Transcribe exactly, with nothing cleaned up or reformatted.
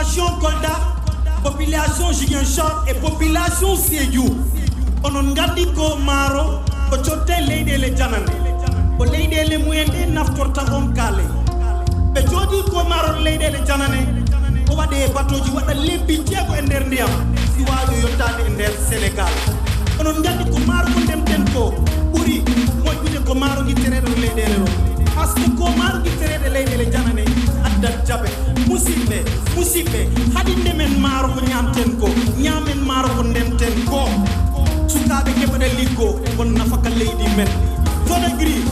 Population Kolda, population Ziguinchor e population Sédhiou. Onon nganndi ko maaro ko cotte leyɗeele janane. Ko leyɗeele mumen ɗe naftorta on kaaley. Ɓe jooɗii ko maaro leyɗeele janane. Ko waɗe e batooji waɗa lebbi jeego e nder ndiyam. Si waawi yottaade e nder Sénégal. Onon nganndi ko maaro ko ndemten ko ɓuri moƴƴude ko maaro ngittereeɗo leyɗeele ɗo. Par ce que ko maaro ngittereeɗe leyɗeele janane addat jabe. Musidɓe, musidɓe, haɗi ndemen maaro ko ñaamten ko, ñaamen maaro ko ndemten ko. Sukaaɓe keɓoɗe liggo, won nafaka leydi men. Sodagri,